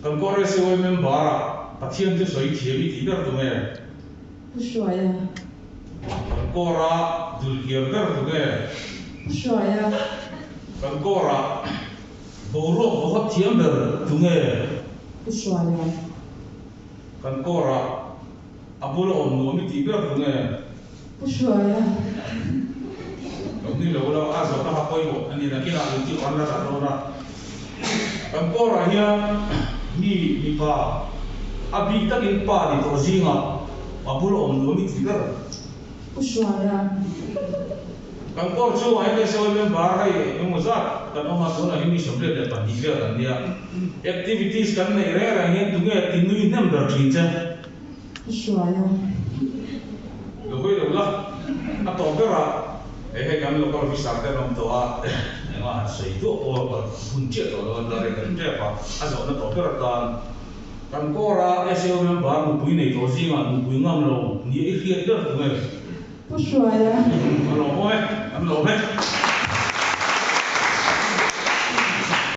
Kan Kawr SOA member ah Pathian chu sawi thiam i tih ber tu nge? Pu Hruaia. Kan Kawr-a dulkiar ber tu nge? Pu Hruaia. Kan Kawr-ah boruak vawhawt thiam ber tu nge? Pu Hruaia. Kan Kawr-ah a bula awm nuam i tih ber tu nge? Pu Hruaia. Lo ni lo la, a zawhna kha pawimawh a ni. Nakinah YouTube an la dah dawn a. Kan Kawr-ah hian mi mipa a bik takin pa ni tawh zingah a bula awm nuam i tih ber. Pu Hruaia. Kan Kawr chhungah hian SOA member hei engemaw zat kan awm a, tunah hian mi 22 vel kan nia. Activities kan neih reng reng hian tunge tinui hnem ber thin che? Pu Hruaia. Lo hawi lo la, a tawp ber a, he hei kan local officer te an awm tawh a, engah han sawi duah pawh a hun chiah tawh lo a, la rei kan tep a, a zawhna tawp ber atan kan kawr a SAO member nupui nei tawh zingah nupui ngam lo nia i hriat ber tu nge? Pu Hruaia. An lawm awm e, an lawm e.